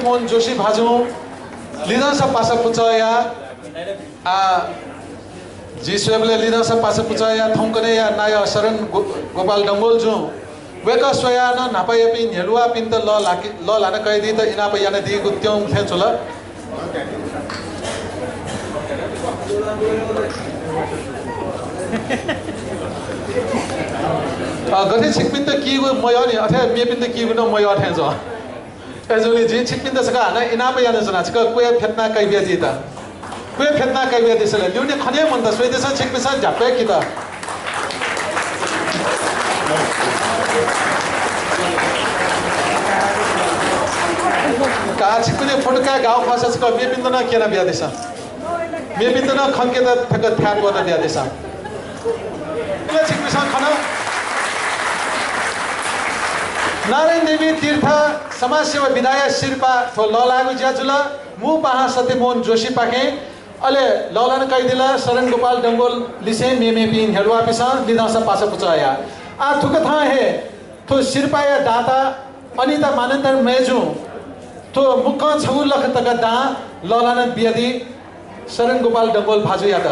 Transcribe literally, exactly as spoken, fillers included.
मोहन जोशी भाजुं लिधंसा पासा पुचःया, आ, जि स्वयेबलय् लिधंसा पासा पुचःया थौंकन्हय्‌या नायः शरण गो-, गोपाल डंगोल जुं वय्‌कः स्वयाः नं न्हापायापिं न्ह्यलुवाःपिन्त लः ल्हाके-, लःल्हाना कयादीत इनाप यानादीगु त्यं थें जुल। अ, गथे छिकपिन्त कीगु मयः नि, अथे मेपिन्त कीगु नं मयः थें जुल। अय्‌जूगुलिं जिं छिकपिन्त छकः हानं इनाप यानाच्वना, छकः क्वय् फ्यतुना कयाबियादीत। क्वय् फ्यतुना कयाबियादिसँ ला, ल्यूने खने मन्त, स्वयादिसँ, छिकपिन्सं ध्याक्व हे कित। का छिकपिनि फोटो काये गाःगु खःसा छकः मेपिन्त नं क्यना बियादिसँ। मेपिन्त नं खंकेत थ्याक थाय् त्वःता बियादिसँ। छिकपिन्सं खन नारायण देवी तीर्थ समाजसेवा विधाया सिरपाः थ्व लःल्हाःगु ज्या जुल। मू पाहां सत्यमोहन जोशीपाखें, अले लःल्हाना कयादिल शरण गोपाल डंगोल लिसें मेमेपिं न्ह्यलुवाःपिन्सं लिधंसा पासा पुचःया। आः थुकथं हे थ्व सिरपाःया दाता अनिता मानन्धर मय्‌जुं थ्व मुक्कं छगू लख तका दां लःल्हाना बियादी शरण गोपाल डंगोल भाजुयात।